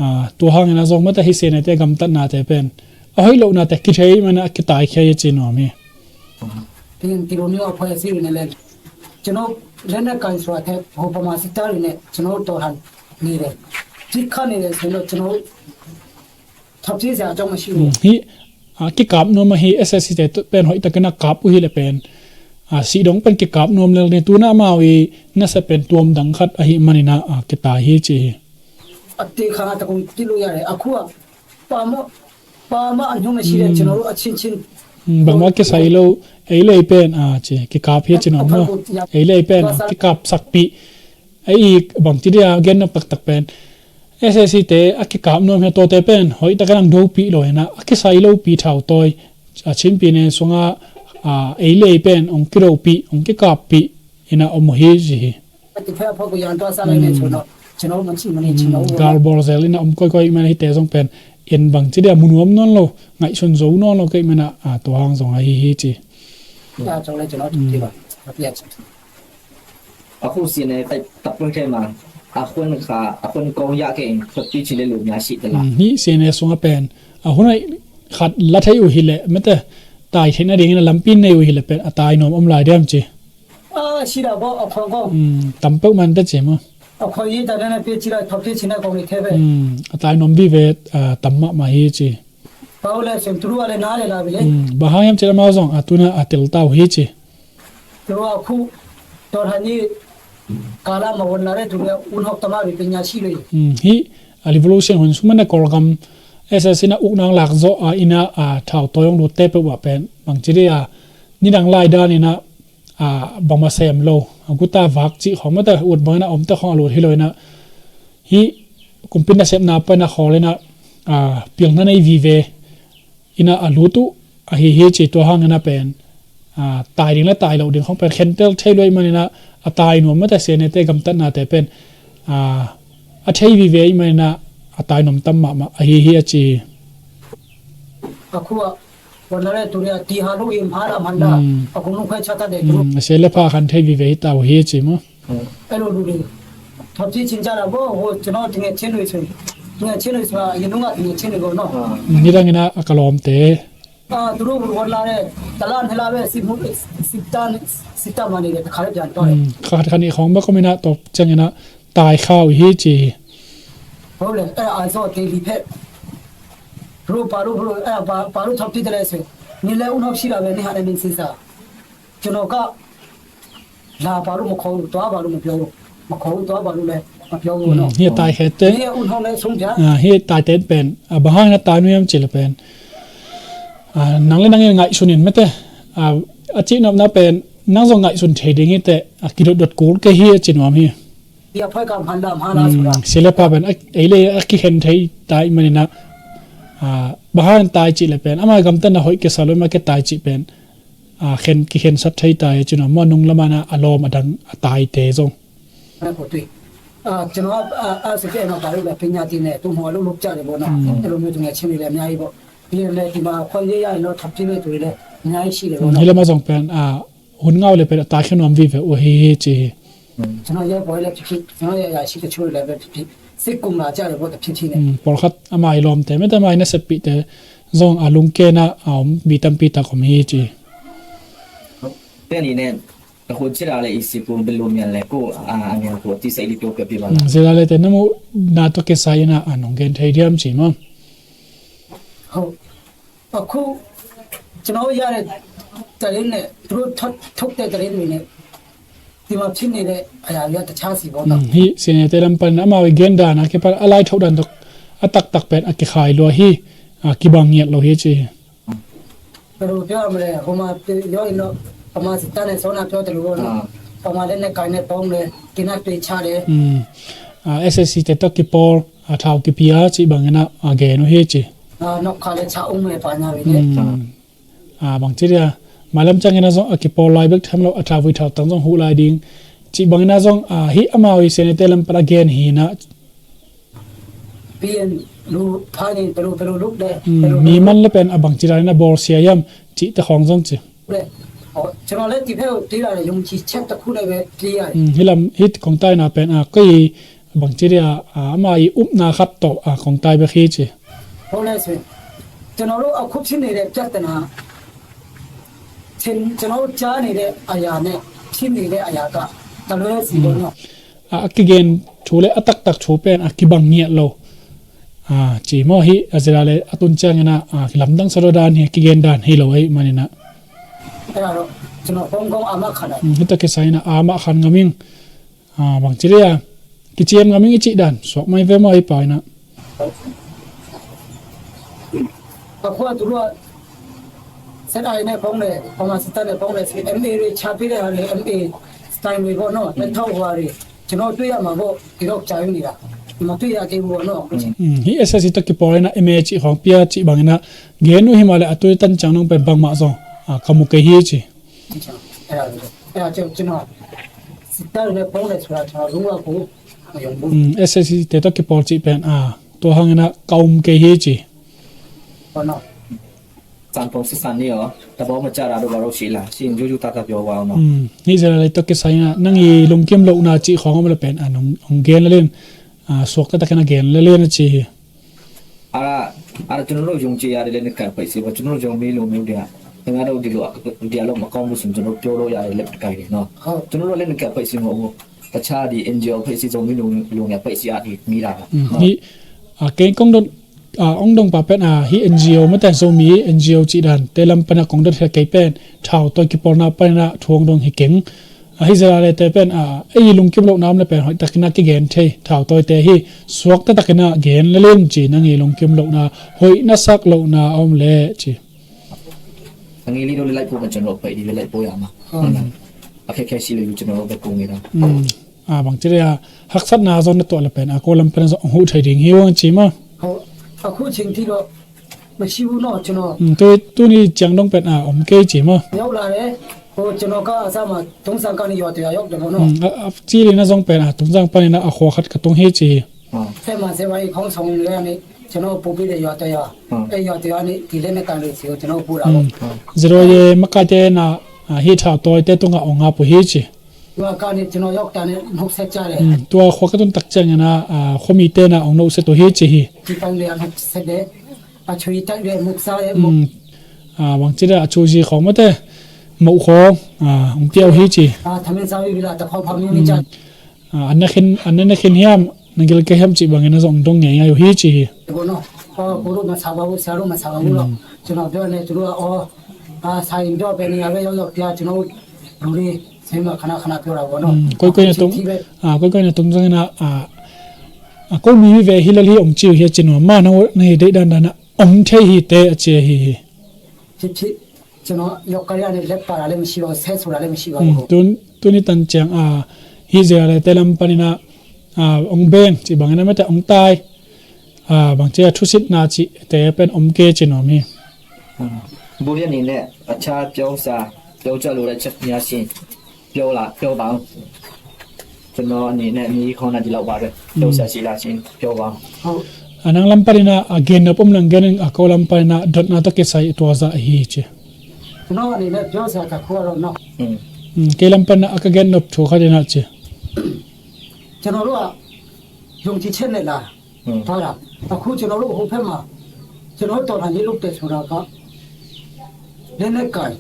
อ่า တော့ ဟိုင်း န ဆုံး မ့ၢ်တဲ ဟိ စဲ န တဲ ကမ်တတ် န တဲ ပန် အ ဟိုင်း လို့ န တဲ ကီ ထဲ မ န အ ကီ တိုက် ခဲ ယ ချစ် န မ့ၢ်။ ဒီလိုမျိုးအဖွဲ့အစည်းတွေနဲ့လည်း ကျွန်တော် လက်နက်ကိုင်ဆိုတာထက် ဟို ဗမာစစ်သားတွေနဲ့ ကျွန်တော်တို့ တော်လှန်နေတယ်။ ပစ်ခတ်နေတယ်ဆိုတော့ ကျွန်တော်တို့ ထွက်ပြေးစရာအကြောင်းမရှိဘူး။ ဟိ อ่า ကီ ကပ် န မ ဟိ SSC တဲ ပန် ဟို တက န ကပ် အူ ဟိ လဲ ပန် อ่า စီဒိုင်း ပန် ကီ ကပ် န လဲ လီ န တူ န မဝီ န ဆက် ပန် တွမ် ဒင် ခါ အ ဟိ မ နီ န อ่า ကီ တိုက် ဟိ ချစ် ဟိ။ အသေခံရတာကို ကြည့်လို့ရတယ်။အခုက ဘာမှ ဘာမှအညွှန့်မရှိတဲ့ ကျွန်တော်တို့အချင်းချင်း Bangmah kisai lo, ei le ei pen a ci kikap hi ci nuam maw? Ei le ei pen a kikap sakpih. Ei bangci dia gen nuam taktak pen S A C te a kikap nuam hi a, tuate pen hoih takin ang dopih lo hi a, a kisai lopi thautawi a Chin pyine sunga ei le ei pen ong kidopih, ong kikappih hi a om uh hi ci hi. Galbawl zel in a om koikoi ahih man a, hihte zong pen en bangci dia mu nuam nawn lo, ngaihsun zo nawn lo ka hih man a, tua hang zong ahi hi ci. A khu siane tai tapoi thei ma, a khuan kha, a khuan kong ya ke in khot pi chin le lu mya si te la. Hih siane sunga pen a hun ai khat la thei uh hileh mete, tai theihna dingin a lampi nei uh hileh pen a tai nuam om lai diam ci. A si da bo a khuan kong. Tam peuh man ta ci maw? A khuan yi ta na na pe ci la thop pi chin na kong ni thei ve. A tai nuam vive tam mahmah hi ci. Pau le sem turu a le na le la ve le. Bang hang hiam ci le amau zong a tuna a tel tau hi ci. Turu a khu tor hani kala ma won la le turu a un hok tama ve pe nya si le. Hih a revolution hun sung man a Kawlgam S A C in a ukna lak zawh a, in a thautawi hong lutte peuh ah pen bangci dia nidang lai dan in a bangmah sem lo, a guta vak cih khawng mete ut bangin a omte khawng a lut hi lo in a, hih kumpi nasepna pan a khawl in a pilna nei vive in a a lut uh ahi hi ci. Tua hangin a pen tai ding le tai loh ding khawng pen khentel thei lo ahih manin a, a tai nuam mete sianete gamtatnate pen a thei vive ahih manin a, a tai nuam tam mahmah ahi hi a ci hi. A khu ah วันนั้นแหละ ตัวเนี้ย ตีห้าลูกเอง พาละมันละ เอาของลูกให้ชาติเด็ก เสียและพาคันไทยวีเวตาเฮจิมะ ไอ้ลูกดูดิ ทำที่ชินจ้าละ โอ้โห ကျွန်တော် တငယ်ချင်းတွေဆို တငယ်ချင်းတွေဆိုတာ အရင်တုန်းက တငယ်ချင်းတွေပေါ့နော် Nidang in a a kalawmte. အာ သူတို့ ဝင်လာတယ် တလားနှစ်လားပဲ စစ်မှု စစ်တပ်နဲ့ စစ်တပ်မှာနေတယ် တခါတည်းပြန်သွားတယ် Khat khat nih khawng bek om in a, tua ciangin a tai kha uh hi ci hi. ဟုတ်တယ် အဲ့ဒါ အစော ဒေလီဖက် ဘရို ဘာလို့ ဘရို အဲ့ဒါ ဘာ ဘာလို့ ထောင်ပစ်တယ်လဲဆိုရင် နင်လည်း ဦးနှောက်ရှိတာပဲ နင်ဟာလည်း နင် စင်ဆာ ကျွန်တော်က လာ ဘာလို့ မခေါ်ဘူး သွား ဘာလို့ မပြောဘူး မခေါ်ဘူး သွား ဘာလို့လဲ မပြောဘူးနော် Hi a tai khe te. နင်ရဲ့ ဦးနှောက်နဲ့ ဆုံးဖြတ် Hi a tai te pen a, bang hang in a tai nuam ci le pen a, nang le nang in ngaihsun in mete a, a cihnopna pen nang zong ngaihsun thei ding hi teh, a kidotdot kul kei hi a ci nuam hi. Sia le pa pen ei le a kikhen thei tai manin a, bang hang tai cih le pen ama gamtatna hoih kisa lo, ama kitai cih pen khen, kikhensat thei tai a ci nuam maw, nung lamah a lawm a dang a taite zong. ကျွန်တော်က အဲ အဲ စကဲ မှာ ပါလို့ ပညာသင်တယ် သူ ဟို အလုပ်လုပ်ကြတယ်ပေါ့နော် အဲ့လိုမျိုး သူငယ်ချင်းတွေလည်း အများကြီးပေါ့ ပြီးရင်လည်း ဒီမှာ ခွင့်ရေးရရင်တော့ ထပ်ပြေးမဲ့သူတွေလည်း အများကြီးရှိတယ်ပေါ့နော် Hi lamah zong pen a, hun ngau le pen a tai khe nuam vive uh ahi hi ci hi. ကျွန်တော် ရဲဘော်လည်းဖြစ်ဖြစ် ကျွန်တော်ရဲ့ အရာရှိတချို့လည်းပဲဖြစ်ဖြစ် စစ်ကူလာကြတယ်ပေါ့ တဖြည်းဖြည်းနဲ့ Pawlkhat ama i lawmte mete ama i naseppihte zong a lungken a a om mi tampi tak om hi ci hi. ကိုယ့်ချစ်တာလည်း အစ်စကူ ဘယ်လို မြန်လဲ ကိုယ့် အာ အမြန် ကိုယ့် တိတ်ဆိတ် လေး ပြောပြပေးပါလား။ Zela le te na muhna tawh kisai in a, a nong gen thei diam ci maw? ဟုတ် အခု ကျွန်တော်တို့ ရတဲ့ သတင်းနဲ့ သူတို့ ထုတ် ထုတ်တဲ့ သတင်းတွေနဲ့ ဒီမှာ ဖြစ်နေတဲ့ အရာတွေက တခြားစီပေါ့နော်။ Hih sianete lam pan amau i gen dan a kipan a lai thok dan tawh a taktak pen a kikhai lua hi, a kibang ngiat lo hi ci hi. ဘယ်လို ပြောရမလဲ ဟိုမှာ ပြောရင်တော့ ဗမာစစ်တပ်နဲ့ စောနပြောသလိုပေါ့နော်။ ဗမာလက်နက်ကိုင်နဲ့ ပေါင်းတယ်။ သေနတ်တွေ ချတယ်။ SAC တွေ တတ်ကီပေါ် အထောက်အပံ့ အကျိုး ဘင်္ဂနာ အဂဲနုဟေ့ ကျိုး နောက်ခါလည်း ချဦးမယ် ဘာညာတွေနဲ့။ Bangci dia, mailam ciangin a zong a kipawl lai bek tham lo, a thauvui thautang zong huh lai ding, cih bangin a zong, hih amau i sianete lam pan a gen hi na. Mi man le pen a bangci dalin a bawlsia hiam cihte khawng zong ci. Hih lam, hih kongtaina pen a koi bangci dia, ama i upna khat tawh a kongtai bek hi ci. ကျွန်တော်တို့ အခု ဖြစ်နေတဲ့ ပြဿနာ ကျွန်တော်တို့ ကြားနေတဲ့ အရာနဲ့ ဖြစ်နေတဲ့ အရာက တလွဲစီပေါ့နော်။ A kigen thu le a taktak thu pen a kibang ngiat lo. Ci maw, hih a zia le a tun ciangin a lamdang sa lo dan hi, a kigen dan hi lo ahih manin a. Hih tawh kisai in a amah khan ngam ing. Bangci dia, kiciam ngam ing i cih dan suak mai ve maw, i pa in ah? A khua tu lua, set ai ne phong le, phong a sita ne phong le, si M A re chapi le, ha le M A style we bo no, ne thau hua re, chino tu ya ma bo, i rok chai ni la, ma tu ya ke bo no. Hi S S C tawh kipawl in ah M A cih khawng pia cih bangin ah gen uh hi mah le, a tui tan ciang nong pen bangmah zong ka mu kei hi ci. S S C te tawh kipawl cih pen a tua hangin ah ka um kei hi ci. Sanpong sisan ni aw, tabau ma cara do baro sila, sin juju tata pio wa no. Hi zela le tawh kisai in ah nang i lungkim lohna cih khawng om le pen a nong gen le len, suakta takin a gen le len a ci hi. Ara, ara cunuru zong ci ya de le ne kai pai si ba cunuru zong mi lu mi dia. Tengah do di lu dia lo ma kong bu sun cunuru pio lo ya de le kai de no. Cunuru le ne kai pai si ngo bu. Tacha di N G O pai si zong mi lu lu ya pai si a di mi da. Hi a keng kong don a ong dong pa pen a hi N G O ma tan so mi N G O ci dan te lam pana kong don he kai pen thau toi kipolna pana thuang dong hi keng. Ahi zela le te pen a ei lungkim lohna om le pen hoih takin a kigen thei thau toi te hi suakta takin a gen le len ci nang i lungkim lohna hoih na sak lohna om le ci. Ang ili do le lai pu kan chan lo pai di le lai pu ya ma. A khe khe si le yu chan lo pai pu ngi da. A bang ci le a haksatna zon na tuah le pen a ko lam pen zong hu thei ding hi wang ci ma. A khu ching ti lo. Ma si bu no chan lo. Tu tu ni ciang dong pen a om kei ci ma. Yau la le. Ko cano ka a sama tungsang ka ni yo te yok de mo no. Ci li na zong pen a tungsang pan ina a khua khat ka tung hi ci. Sema sema i khong song le ni cano pupi de yo te yo. E yo te yo ni ti le ne ka le ci cano pu ra. Zero ye makai te na hi thau toi te tunga ong a pu hi ci. Tua ka ni cano yok ta ni nuk se cha le. Tua khua ka tun tak ciang ina khomi te na ong nuk se tu hi ci hi. Ci tang le nuk se de. A chui tak le muk sa le muk. Bang ci da a chu zi khong mate. Moh khong ong piau hi ci. An na khin an na khin hiam na gil ke hiam ci bangin a zong dong ngei ngai uh hi ci hi. Bono ko ru ma sa ba bu sa ru ma sa ba bu lo. Cino do ne tu a o. Sa in do pe ni a ve yo yo pia cino ru ri. Sema khana khana pia ra bono. Koi koi na tung koi koi na tung zong ina a ko mi ve hi lal hi ong ci uh hi a cino ma na na hi dei dan dan a. Om thei hi te a cia hi hi. Ci ci cino yok ka ya ni lek para le mi si lo se su la le mi si lo. Tun tuni tan ciang a hi zia le te lam panina a ong beng ci bangina mete ong tai. A bang cia thusitna ci te pen om ke ci nom hi. Burian ni ne a cha piau sa piau cha lu le chak nia si. Pio la pio bang. Cun no ni ne ni khong na di lau ba de. Pio sa si la sin pio bang. A nang lam panina a gen na pom nang gen a ko lam panina dot na to ke sai tua za hi ci. Cun no ni ne pio sa ka khua ro no. Ke lam panina a ka gen nop thu kha dina ci. Cun no ro a yung ci chen ne la. Thara a khu cino lo ho phe ma cino to na ni lu te su ra ka. Lene kai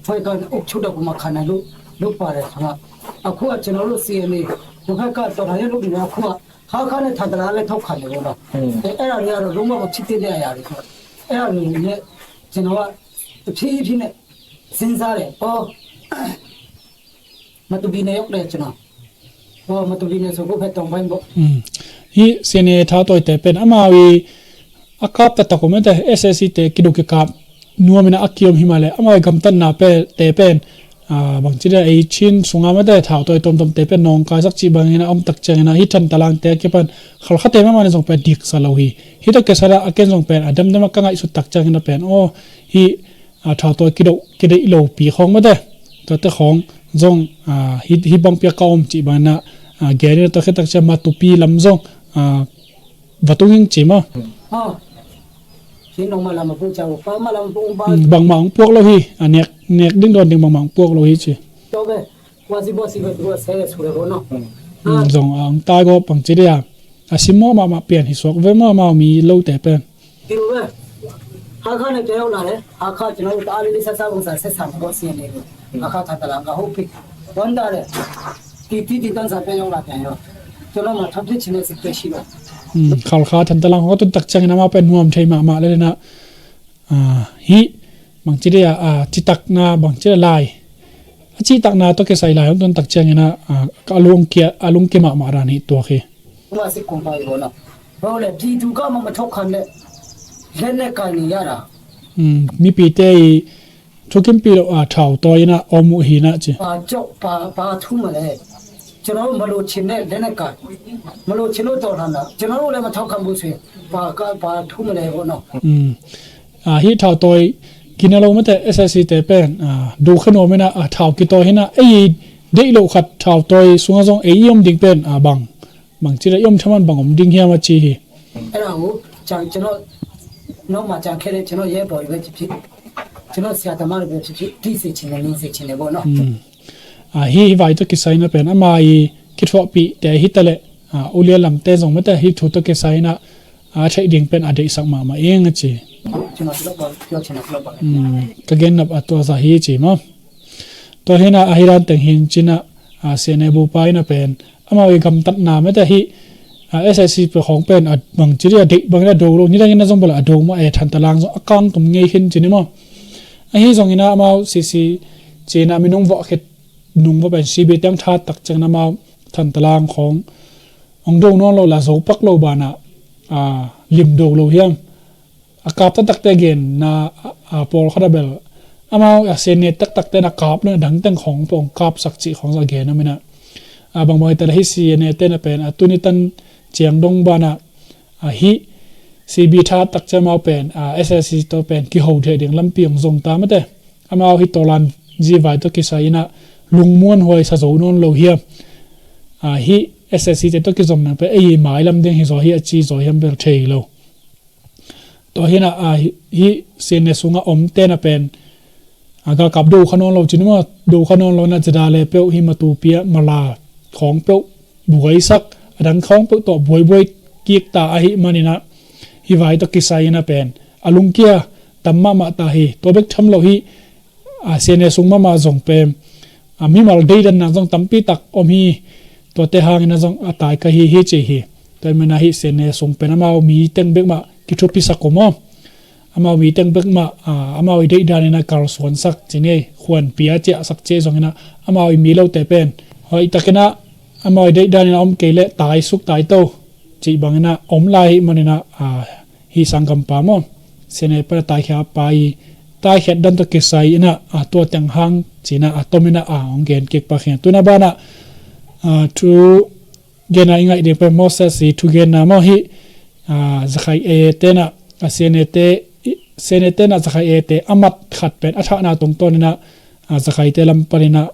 phai ka uk chu da kuma khana lu lu pa re khana. A khu a cino lo si ni ho phe ka to na ni lu ni a khu a ha ka ne tha da la le thok kha ni lo na. E a ni a lo lu ma chi ti ne a ya ri ko. E a ni ne cino a phi phi ne sin sa le o. Matubi ne yok le cina. Matubi ne so ko phet tong bai bo. Hi sene tha toi te pen amau i a kap ta ta ko mete S S C te kidu ki kap nuam ina a kiom hi ma le amau i gamtan na pe te pen. Bang ci da ei chin sunga mete thau toi tom tom te pen nong kai sak ci bang ina om tak ciang ina hi than talang te ki pan khal kha te ma ma ne zong pen dik sa lo hi. Hi to ke sa da a ken zong pen a dam dam a ka ngai sut tak ciang ina pen o hi. Thau tawi kidoh kideih lo pi khawng mate tuate khawng zong hi bangpi a ka om cih bangin ah gen in a tua khit tak ciang Matupi lam zong va tung ing ci maw? Bangmah hong puak lo hi. A nek nek ding dawn ding bangmah hong puak lo hi ci. Zong a hong tai gawp bang ci dia a sim maw mahmah pian hi suak ve maw amau mi lote pen. Tiu ve. Hakha ne keu la le. Hakha kina uta ali li sa sa bang sa se sa ko si ne. Hakha tha ta lang ka ho pi. Wan da le. Ti ti ti tan sa pe yong la pe yo. Kina ma thap ti chine si pe shi lo. Khalkha than ta lang ho tun tak ciang ina ma pe nuam thei mahmah le na. Hi bang ci dia a citak na bang ci lai. A cihtakna tawh kisai lai hong tun tak ciangin ah, a, a lungkia, a lungkia mahmah dan hi tuak hi. Kuma si kumpai bona. Bau le, di du ka ma ma thok khan le. Len ne kai ni ya ra. Mipite i thukimpih lo a thau tawi in ah om uh hi na ci. ပါကျော်ပါပါထူးမလဲကျွန်တော်တို့မလို့ချင်တဲ့လက်နက်ကိုင်မလို့ချင်လို့တော်လှန်တာကျွန်တော်တို့လည်းမထောက်ခံဘူးဆိုရင်ပါကပါထူးမလဲပေါ့နော် Hih thau tawi kina lo mate S S C te pen do kha nuam in ah, a thau kitawi hi na, ei deih lo khat thau tawi sungah zong ei i om ding pen a bang bang ci le i om thaman bang om ding hiam a ci hi. အဲ့ဒါကိုကျွန်တော်နောက်မှကြံခဲ့တဲ့ကျွန်တော်ရဲဘော်တွေပဲဖြစ်ဖြစ်ကျွန်တော်ဆရာသမားတွေပဲဖြစ်ဖြစ်တီးစေချင်တယ်နေစေချင်တယ်ပေါ့နော် Hi vai tawh kisai in ah pen ama i kithuahpihte hi ta le ulian lamte zong mate hih thu tawh kisai in ah a theih ding pen a deihsak mahmah ing a ci. ကျွန်တော်ဒီလောက်ပါပြောချင်တာဒီလောက်ပါ Ka gennop a tuahzah hi ci maw. Tua hi na ahi dan teng hin ci in ah, a, C N A bupa in ah pen amau i gamtatna mate hih, a, S S C pe khawng pen a bangci dih a deih bangin a do lo, nidangin a zong bala a do mah e, Thantalang zong a kangtum ngei khin ci ni maw. Ahi zongin ah amau C C ci in ah minung vuah khit nung vuah pen C B tiang that tak ciangin amau Thantalang khawng hong do nawn lo la zo pak lo banah, a, lim do lo hiam. A kap taktakte genna, a, a, pawlkhat a bel amau a C N A taktakte na kap lo na dang teng khawng pawh hong kapsak cih khawng zong a gen om in ah. A, bangbang hi ta le hih C N A te na pen a tuni tan ciang dong banah, a, hih C B that tak ciang amau pen, a, S S C tawh pen kiho thei ding lampi hong zong ta mate. Amau hih tawlan zi vai tawh kisai in ah lungmuanhuai sa zo nawn lo hiam. A, hih S S C te tawh kizom nang pen ei mailam ding hi zaw hi a ci zaw hiam bel thei lo. Tua hi na, a, hih, hih C N A sungah omte na pen, a, galkap do kha nawn lo ci ni maw, do kha nawn lo in ah Jada le peuh hih Matupi ah mala khawng peuh buaisak, a dang khawng peuh tawh buaibuai kik ta ahih manin ah hih vai tawh kisai in ah pen a lungkia tam mahmah ta hi. Tua bek tham lo hih, a, C N A sung mahmah zong pen, a, mimal deidanna zong tampi tak om hi. Tuate hangin ah zong a tai ka hi hi ci hi. Tua hi manin ah hih C N A sung pen amau mi teng bek mah kithupisak uh maw. Amau mi teng bek mah, a, amau i deihdan in ah kalsuansak ci ni, khuanpi a ciahsak ci zongin ah amau i mi lote pen hoih takin ah amau i deihdan in ah om kei leh taisuk taito cih bangin ah om lai ahih manin ah, a, hih sanggampa maw, C N A pan a taikhia pa i taikhiat dan tawh kisai in ah, a, tua teng hang ci in ah a tom in ah, a, hong gen kik pak hi. Tu in ah banah, a, thu genna i ngaih ding pen Moses i thugenna maw hih, a, Zakhai A te na, a, C N A te, i, C N A te na Zakhai A te a mat khat pen a thahna tungtawn in ah, a, Zakhaite lam pan in ah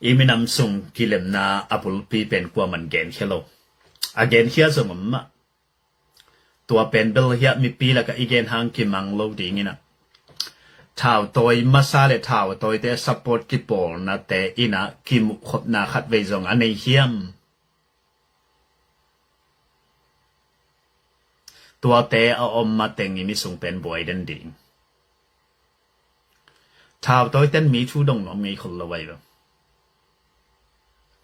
I minam sung kilemna a bulpi pen kuaman genkhia lo. A genkhia zong om mah. Tua pen bel hiah mipi lakah i gen hang kimang lo ding in ah, thau tawi masa le thau tawite support kipawlnate in ah kimuhkhopna khat vei zong a nei hiam? Tuate a om mateng i mi sung pen buai den ding. Thau tawiten mi thu dong nuam ngei khol lo ai ve.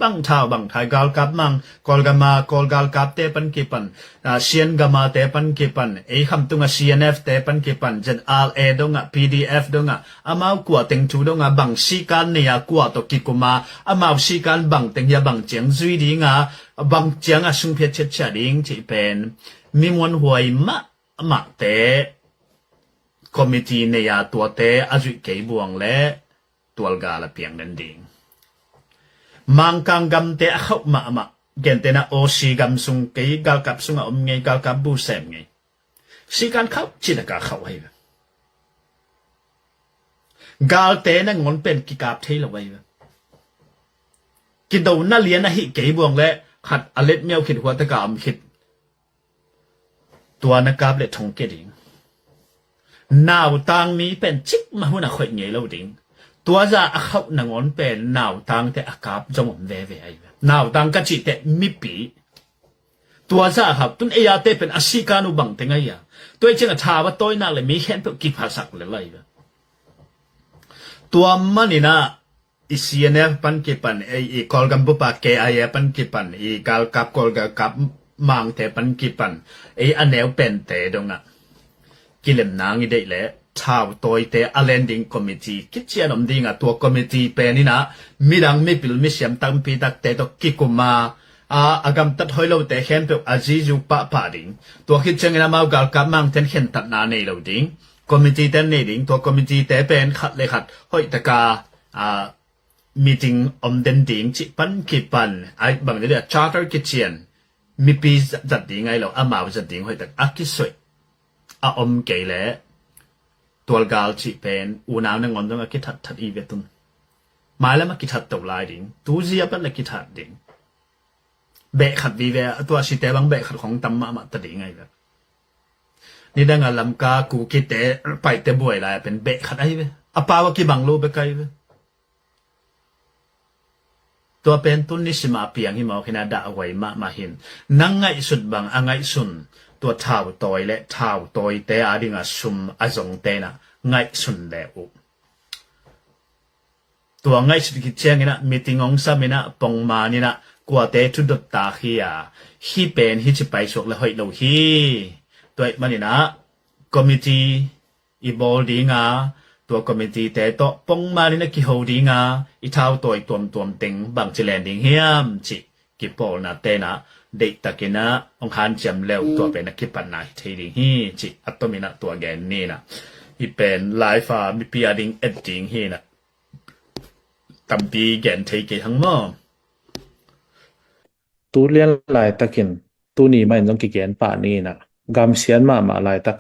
Bang thau bang thai galkap mang, Kawlgama, Kawl galkapte pan kipan, a, Sian gamate pan kipan, ei Khamtunga C N F te pan kipan, Z R A dongah, P D F dongah, amau kua teng thu dongah, bang sikan nei a kua tawh kikuma, amau sikan bang teng hia bang ciang zui dinga, bang cianga sungphiat chiatchiat ding cih pen mi muanhuai mahmahte committee nei a tuate a zuih kei buang le tualgal a piang den ding. Mangkang gamte a khauh mahmah, gentena O C gam sung kei galkap sungah om ngei, galkap bu sem ngei. Sikan khauh cina ka khauh ahi ve. Galte nangawn pen kikap thei lo ahi ve. Kidona lian ahi kei buang le khat a let miau khit huataka om khit. Tua na kap le thong ke ding. Nautang mi pen cikmah hun a khoih ngei lo ding. Tua za a khauh nangawn pen nautangte a kap zong om veve ahi ve. Nautang ka cihte mipi. Tua za a khauh tun ei a te pen a sika nu bang teng ahi a. Tua i ciang a thau a tawinak le mi khempeuh kiphasak le lai ve. Tua maninah i C N F pan kipan, ei i Kawlgam bupa K I A pan kipan, i galkap Kawl galkap mangte pan kipan, ei a neu pente dongah kilemna ngi deih leh thau tawite a len ding committee kician om dingah, tua committee peninah midang mipil misiam tampi takte tawh kikuma a, a gamtat hoih lote khempeuh a zizu pahpah ding. Tua khit ciangin amau galkap mangten khentatna nei lo ding. Committee ten nei ding, tua committee te pen khat le khat hoih taka a, meeting om den ding cih pan kipan, ai bang dili a charter kician, mipi zat ding ai lo, amau zat ding hoih tak a kisoih a om kei le tualgal cih pen unau nangawn dong a kithat that i ve tun. Mailam a kithat to lai ding, tu zia pan le kithat ding. Beh khat vive a tua site bang beh khat khong tam mahmah ta ding ai ve. Nidang a Lamka Kukite paite buai lai a pen beh khat ai ve. A pau a kibang lo bek ai ve. Tua pen tun nisima piang hi mawk hina dah a huai mahmah hin. Nang ngaihsut bang a ngaihsun tua thau tawi le thau tawite a dinga sum a zong tena ngaihsun le uh. Tua ngaihsut khit cianginah meeting hong saminah pongmaninah kuate thudot tak hi a, hi pen hi ci paisuak le hoih lo hi. Tua ih maninah committee i bawl dinga, tua committee te tawh pongmaninah kiho dinga, i thau tawi tuamtuam teng bangci len ding hiam cih kipawlna tenah deihtakinah hong hanciam leu tua pen a kipatna hi thei ding hi cih a tominah tua gen ninah. Hi pen live a mipi a ding et ding hinah. Tampi gen thei kei hang maw? Tu lian laitakin tuni mah in zong kigen pah ninah gamsian mahmah laitak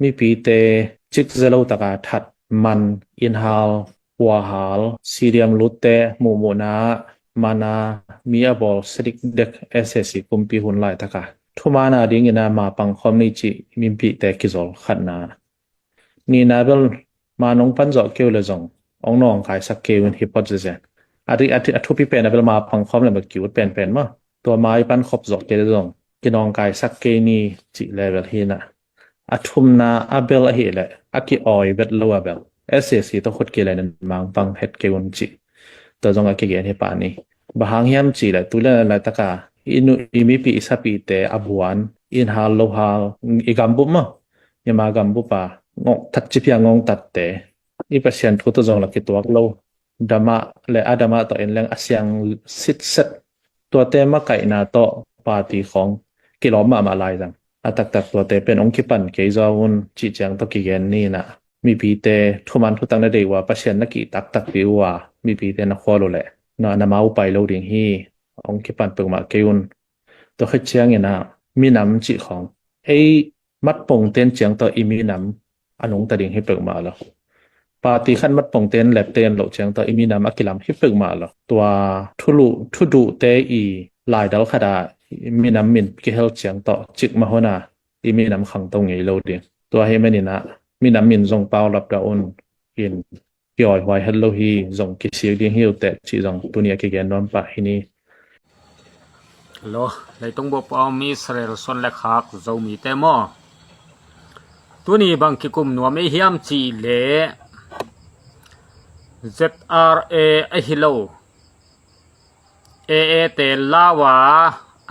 mipite cik zelo taka that man, innhal, huahal, stadium lutte muhmuhna mana mi a bawl sadik dek S A C kumpi hun laitaka thumana dingina mapang khawm ni cih mipite kizol khatna. Nina bel ma nong pan zawh keu le zong hong nawngkaisak kei un hi phot zezen. A thupi pen a bel ma pang khawm le bel ki-ut penpen maw? Tua ma i pan khop zawh kei le zong kinawngkaisak kei ni cih le bel hinah. A thumna a bel ahileh a ki-awi vet lo a bel S A C tawh khut kei le nen mangpang het kei un cih. Tua zong a kigen hi pah ni. Bang hang hiam cih le tu le laitaka i nu i mipi i sapite a buan, innhal lohal, i gambup maw? Myanmar gambup a ngawngtat, ciphia ngawngtatte i Pasian thu tawh zong la kituak lo, damah le a damah tawh in leng a siang sitset. Tuate makaihna tawh party khawng kilawm mahmah lai zang. A taktak tuate pen hong kipan kei zaw un cih ciang tawh kigen ninah mipite thuman thutak na deih uh a, Pasian na kihtak takpi uh a, mipite na khual uh leh na, na mau pai lo ding hi. Hong kipan peuhmah kei un. Tua khit cianginah minam cih khawng ei matpongten ciang tawh i minam a nungta ding hi peuhmah lo. Party khat matpongten lepte in loh ciang tawh i minam a kilam hi peuhmah lo. Tua thulu thuduhte i laidal khata minam min kihel ciang tawh cikmah hona i minam khangto ngei lo ding. Tua hi maninah minam min zong paulap dah un in kiawihuai het lo hi, zong kisik ding hi uh teh cih zong tuni a kigen nuam pah hi ni. Hello, leitung bup a om Israel suan le khak Zomite maw? Tuni bang kikum nuam ei hiam cih le Z R A ahi lo A A te lau a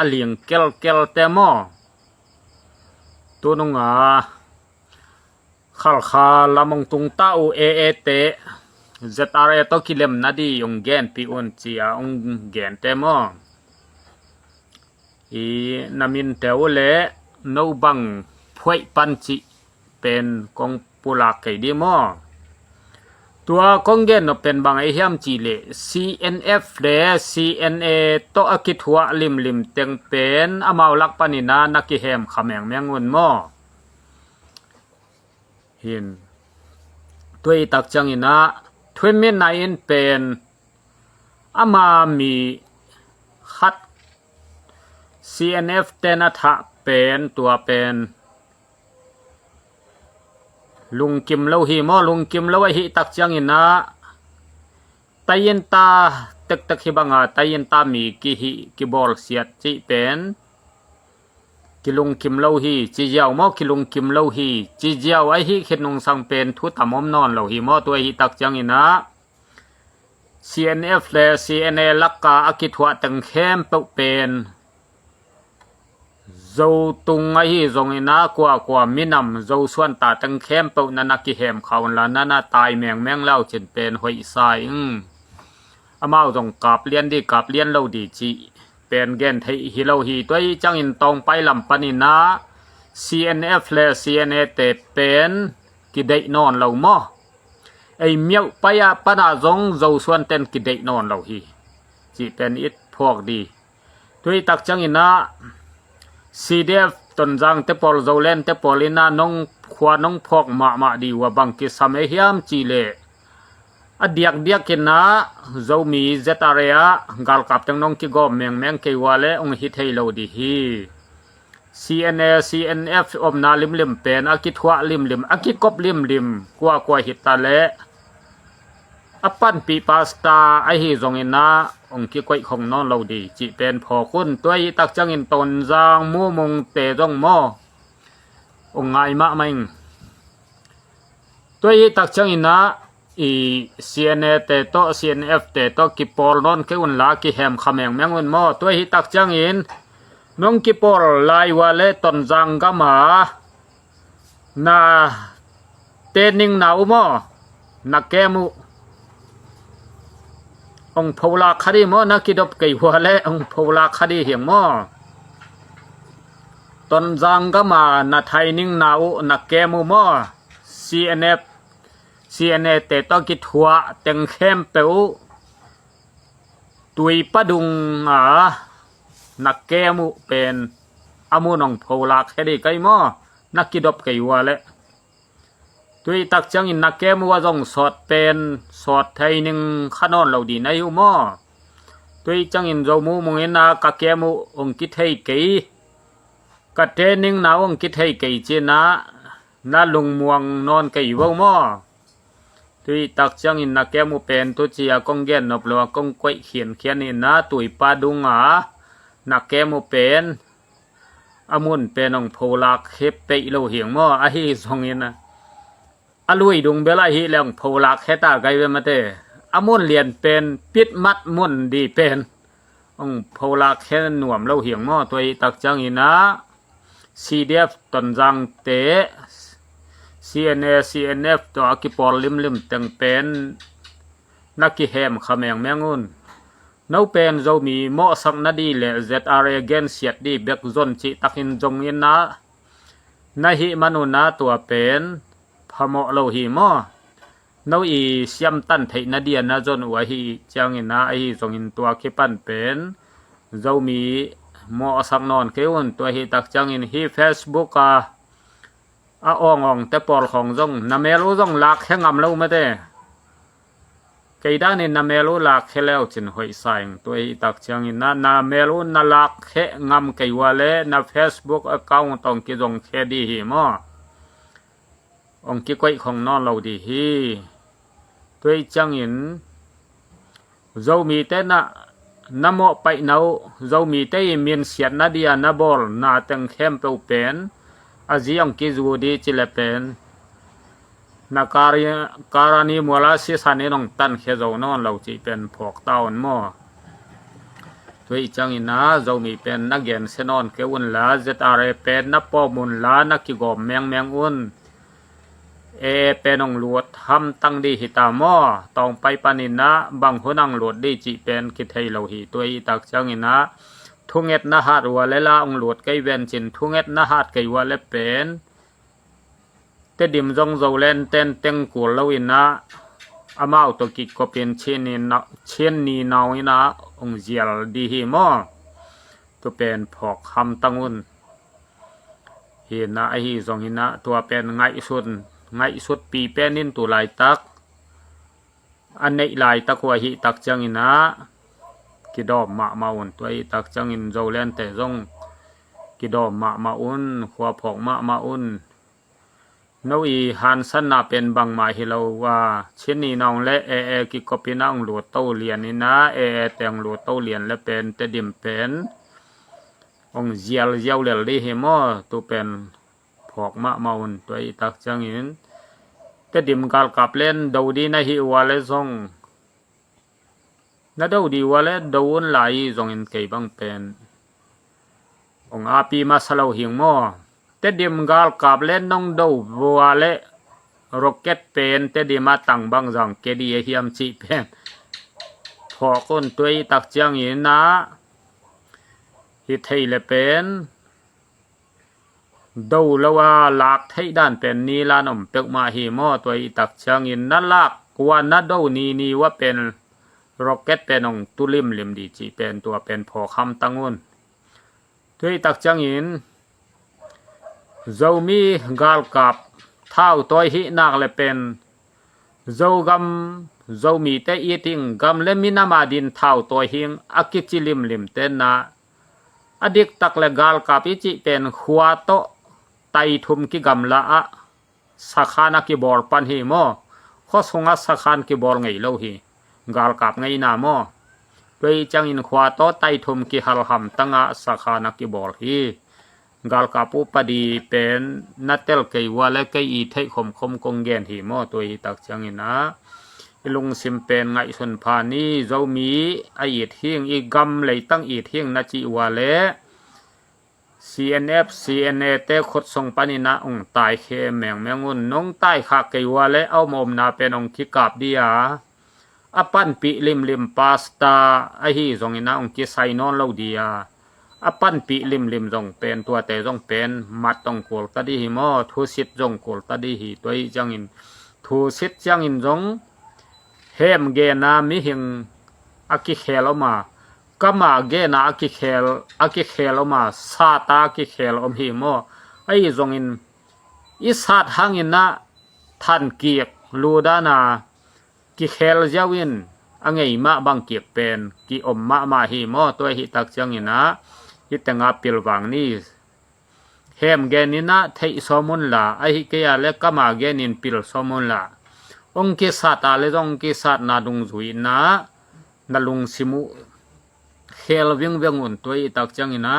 a ling kelkel te maw? Tununga Khalkha lam hong tungta uh A A te Z R A tawh kilemna di hong genpih un ci-a hong gente maw? I na minte uh le no bang phuaih pan cih pen kong pulak kei di maw? Tua kong gen nop pen bang ei hiam cih leh C N F le C N A tawh a kithuah limlim teng pen amau lak paninah na kihem kha mengmeng un maw? Hin tua i tak cianginah thuimmitna in pen ama mi khat C N F ten a thah pen tua pen lungkim lo hi maw, lungkim lo ahih tak ciangin ah, tai-in ta tektek hi banga tai-in ta mi kihih kibawlsiat cih pen kilungkim lo hi, ci ziau maw, kilungkim lo hi, ci ziau ahih khit nungsang pen thu tam om nawn lo hi maw. Tua ahih tak ciangin ah C N F le C N A laka a kithuah teng khempeuh pen Zo tung ahi zongin ah kuakua minam Zo suan ta teng khempeuh na na kihem kha unla na na tai mengmeng le uh cin pen hoih sa ing. Amau zong kap lian di, kap lian lo di cih pen gen theih hi lo hi. Tua ahih ciangin Tawngpai lam panin ah C N F le C N A te pen kideih nawn lo maw? Ei miauh pai ah pan ah zong Zo suan ten kideih nawn lo hi cih pen i phawk di. Tua ahih tak ciangin ah C D F Tonzang te pawl, Zoland te pawl in ah nong khua nong phawk mahmah di uh a, bang kisam ei hiam cih leh a diakdiak in ah Zomi Z R A ah galkap teng nong kigawm mengmeng kei uh a leh hong hi thei lo di hi. C N A, C N F omna limlim pen a kithuah limlim, a kikop limlim, kuakua hi ta leh a panpih pastor ahi zongin ah hong kikoih khong nawn lo di cih pen phawk un. Tua ahih tak ciangin Tonzang Mumung te zong maw, hong ngai mahmah ing. Tua ahih tak ciangin ah i C N A te tawh, C N F te tawh kipawl nawn kei unla kihem kha mengmeng un maw. Tua ahih tak ciangin nong kipawl lai uh a leh Tonzang gam ah na training na uh maw, na camp uh hong pholak kha di maw, na kidop kei uh a leh hong pholak kha di hiang maw. Tonzang gam ah na training na uh, na camp uh maw, C N F, C N A te tawh kithuah teng khempeuh uh Tuipa dung ah na camp uh pen a mun hong pholak kha di kai maw, na kidop kei uh a leh. Tua ahih tak ciangin na camp uh a zong sawt pen sawt training kha nawn lo di na hi uh maw. Tua ahih ciangin Zo Mumung in ah ka camp uh hong kithei kei, ka training na uh hong kithei kei ci-in ah na lungmuang nawn kei uh maw. Tua ahih tak ciangin na camp uh pen tu ci a kong gen nop lo a kong koih khiankhian in ah Tuipa dung ah na camp uh pen a mun pen hong pholak kha pei lo hiang maw. Ahi zongin ah a lui dung bel ahih leh hong pholak kha ta kai ve mate. A mun lian pen, pitmat mun di pen hong pholak kha nuam lo hiang maw. Tua ahih tak ciangin ah C D F Tonzang te, C N A, C N F tawh a kipawl limlim teng pen na kihem kha mengmeng un. No pen Zomi mawhsak na di le Z R A gensiat di bek zon cih takin zongin ah na hih man un ah tua pen phamawh lo hi maw. No i siamtan theih na di a na zon uh ahih ciangin ah, ahi zongin tua kipan pen Zomi mawhsak nawn kei un. Tua ahih tak ciangin hih Facebook a a awngawng te pawl khawng zong na mel uh zong lak kha ngam lo mate. Kei danin na mel uh lak kha le uh cin hoih sa ing. Tua ahih tak ciangin ah na mel uh na lak kha ngam kei uh a leh na Facebook account hong kizong kha di hi maw. Hong kikoih khong nawn lo di hi. Tua ahih ciangin Zomite na, na mawhpaihna uh, Zomite i minsiatna dia na bawlna teng khempeuh pen a zi hong kizu di ci le pen na kari, karani muala sisan in hong tan kha zo nawn lo cih pen phawk ta un maw. Tua ahih ciangin ah Zomi pen na gensia nawn kei unla, Z R A pen na pawm unla, na kigawm mengmeng un. A A pen hong lut hamtang di hi ta maw. Tawngpai panin ah bang hun hong lut di cih pen kithei lo hi. Tua ahih tak ciangin ah thunget na hat uh a leh la hong lut kei ven cin, thunget na hat kei uh a leh pen Tedim zong Zoland ten teng kul lo in ah amau tawh kikopin Chin ni nau, Chin ni nau in ah hong zial di hi maw. Tua pen phawk hamtang un. Hi in ah, ahi zongin ah tua pen ngaihsun, ngaihsutpi pen in tu laitak a neih laitak uh ahih tak ciangin ah kidawm mahmah un. Tua ahih tak ciangin Zoland te zong kidawm mahmah un, khua phawk mahmah un. No i hansanna pen bangmah hi lo a, Chin i nong le AA kikopina ong lut to lian ina, AA te ong lut to lian le pen Tedim pen ong zial ziau lel di hi maw? Tu pen phawk mahmah un. Tua i tak ciangin Tedim galkap len do di na hi ua le zong, na do di ua le do un lai zongin kei bang pen ong api masa lo hing maw? Tedim galkap le nong do vua le rocket pen Tedim a tang bang zang ke di a hiam cih pen phawk un. Tua i tak ciangin a hi thei le pen do lo a lak theih dan pen ni lan om peuhmah hi maw? Tua i tak ciangin na lak ua na do ni ni ua pen rocket pen ong tu limlim di cih pen tua pen phawk hamtang un. Tua i tak ciangin Zomi galkap thau tawi hih nak le pen Zogam, Zomite i ting gam le minam a din thau tawi hing a kici limlim te na a diktak le galkap i cih pen khua tawh tai thum kigamla ah sakhan a kibawl pan hi maw? Khuasung a sakhan kibawl ngei lo hi. Galkap ngeina maw? Tua i ciangin khua tawh tai thum kihal hamtang a sakhan a kibawl hi. Galkap upadi pen na tel kei ua le kei i theih khomkhom kong gen hi maw? Tua i tak ciangin a i lungsim pen ngaihsun pha ni. Zomi a it hing, i gam leitang it hing na cih ua le CNF, CNA te khut sung panin a ong taikhe mengmeng un. Nong taikhak kei ua le a om omna pen ong kikap di a, a panpih limlim pasta ahi zongin a ong kisai nawn lo di a, a panpih limlim zong pen tuate zong pen mat ong kul ta di hi maw? Thusit zong kul ta di hi. Tua i ciangin thusit ciangin zong hem gena mihing a kikhel om a, kama gena a kikhel, a kikhel om a, sata a kikhel om hi maw? Ahi zongin i sat hangin a than kik lu dana kikhel ziau in a ngei mah bang kik pen ki om mahmah hi maw? Tua hi tak ciangin a hi tenga pilvang ni. Hem genin a theih sawm unla, ahi kei a le kama genin pil sawm unla. Ong kisat a le zong ong kisatna dungzui na na lungsim uh khel vingveng un. Tua i tak ciangin a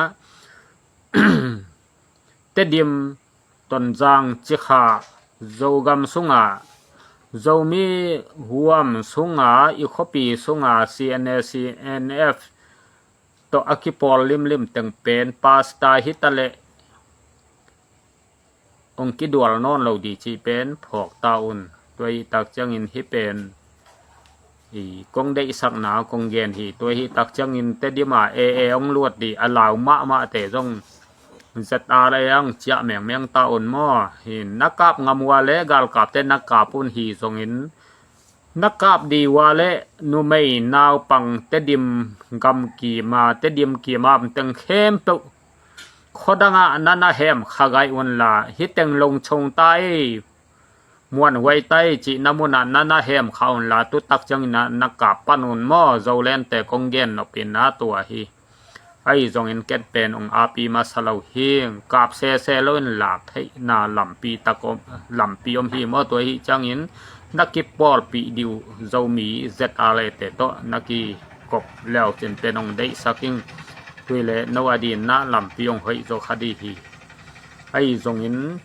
Tedim, Tonzang, Cikha, Zogam sunga, Zomi huam sunga, i khuapi sunga CNA, CNF tawh a kipawl limlim teng pen pasta hi ta leh ong kidual nawn lo di cih pen phawk ta un. Tua i tak ciangin hi pen i kong deihsakna kong gen hi. Tua hi tak ciangin Tedim a AA ong luat di a lau mahmah te zong ZRA ong ciah mengmeng ta un maw? Hi na kap ngam ua le galkapte na kap un hi zongin na kap di ua le numei naupang Tedim gamkim a, Tedim kim a om teng khempeuh khuadangah na na hem kha gai unla, hi teng longchong ta ei, muanhuai ta ei cihna munah na na hem kha unla, tu tak ciangin a na kap pan un maw? Zolente kong gen nopin a tua hi. Ahi zongin ken pen ong api masa lo hing, kap sese lo in lak theihna lampi tak om, lampi om hi maw? Tua hi ciangin na kipawlpih di uh Zomi ZRA te tawh na kikop leucin pen ong deihsak ing. Tui le no a din na lampi ong hoih zaw kha di hi. Ahi zongin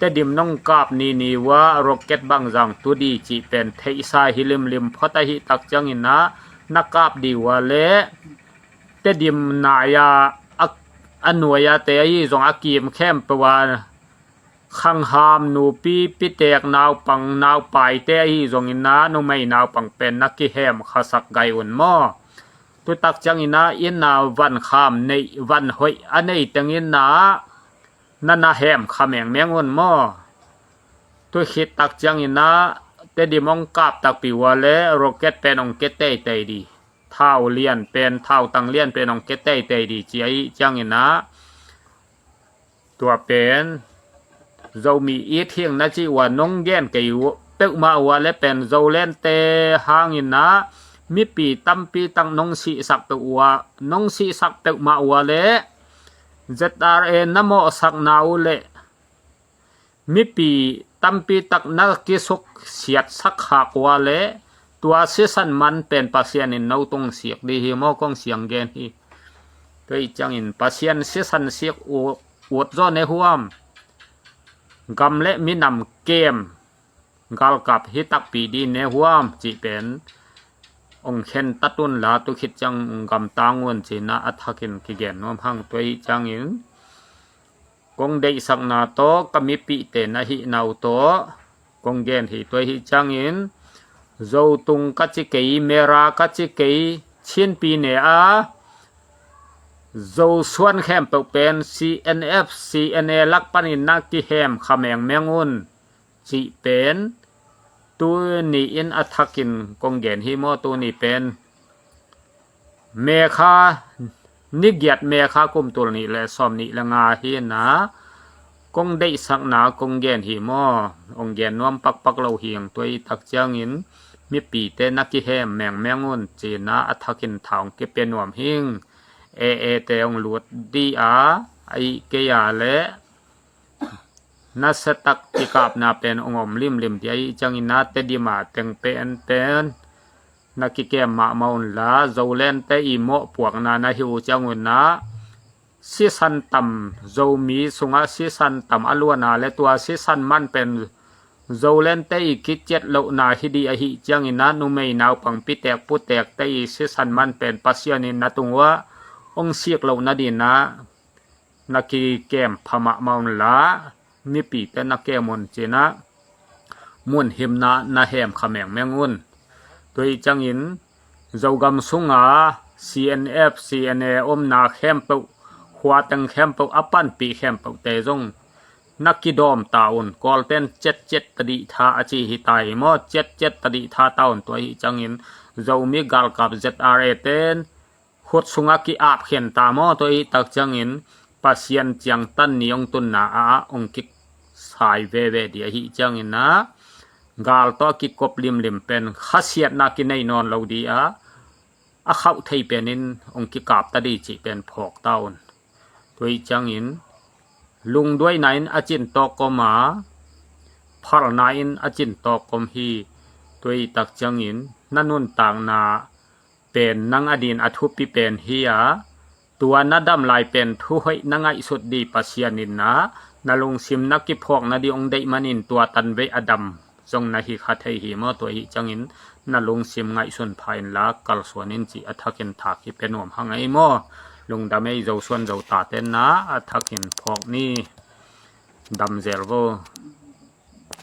Tedim nong kap ni ni ua rocket bang zang tu di cih pen theihsa hi limlim phot ahi tak ciangin a na kap di ua le Tedim nai a, a, a nuai a te ahi zong a kim khempeuh a khangham nupi pitek naupang naupaite ahi zongin a numei naupang pen na kihem khasak gai un maw? Tu tak ciangin a inn a van kham neih, van hoih a nei tengin a na na hem kha mengmeng un maw? Tu khit tak ciangin a Tedim ong kap takpi ua le rocket pen ong ke teitei di. Thau lian pen, thau tang lian pen ong ke teitei di ci ahi ciangin a tua pen Zomi it hing na ci ua nong gen kei uh peuhmah ua le pen Zolente hangin a mipi tampi tak nong sihsak peuh ua, nong sihsak peuhmah ua le ZRA na mawhsakna uh le mipi tampi tak na kisuk siatsak khak ua le tua sisan man pen Pasian in no tung sik di hi maw, kong siang gen hi. Tua hi ciangin Pasian sisan sik ut zaw ne huam, gam le minam kem galkap hi takpi di ne huam cih pen ong khen tatun la, tu khit ciang ong gamtang un cina a thakin kigen nuam hang. Tua hi ciangin kong deihsakna tawh ka mipihte na hihna uh tawh kong gen hi. Tua hi ciangin Zotung ka ci kei, Mera ka ci kei, Chinpi ne a Zosuan khempeuh pen C N F, C N A lak panin na kihem kha mengmeng un cih pen tuni in a thakin kong gen hi maw. Tuni pen Mekha, nigiat Mekha kum tul nih le sawm nih le nga hi na, kong deihsakna kong gen hi maw. Ong gen nuam pakpak lo hing. Tua hi tak ciangin mipite na kihem mengmeng un cina a thakin tha ong kipia nuam hing. E e te ong lut di a, a ih kei a le na setak kikapna pen ong om limlim di a ih ciangin na Tedim a teng pen pen na kikem mahmah un la, Zolente i mawhpuakna na hi uh ciangun na sisan tam, Zomi sungah sisan tam a luana le tua sisan man pen Zolente i kiciat lohna hi di ahi ciangin na numei naupang pitek putekte i sisan man pen Pasian in na tung uah ong sik lohna dina na kikem pha mahmah un la, mipite na kem un cina mun himna na hem kha mengmeng un. Tua hi ciangin Zogam sunga C N F, C N A omna khempeuh, khuateng khempeuh, a panpih khempeuhte zong na kidawm ta un. Kawlten cet cet tadih tha a ci hi ta hi maw, cet cet tadih tha ta un. Tua hi ciangin Zomi galkap Z R A ten khut sungah ki-ap khen ta maw. Tua hi tak ciangin Pasian ciangtan ni ong tunna ah ong kisai veve di ahi ciangin na gal tawh a kikop limlim pen khasiatna kinei nawn lo di a, a khauh thei penin ong kikap ta di cih pen phawk ta un. Tua hi ciangin lungduaina in a cin tawk om a, phalna in a cin tawk om hi. Tua hi tak ciangin na nuntakna pen nang a din a thupi pen hi a, tua na dam lai pen thuhoih na ngaihsut di Pasian in na, na lungsim na kiphawkna di ong deih manin tua tanvei a dam zong na hi kha thei hi maw. Tua hi ciangin na lungsim ngaihsun pha in la kalsuan in cih a thakin tha kipia nuam hang ei maw. Lungdam ei, Zosuan Zota ten na a thakin phawk ni. Dam zel vo.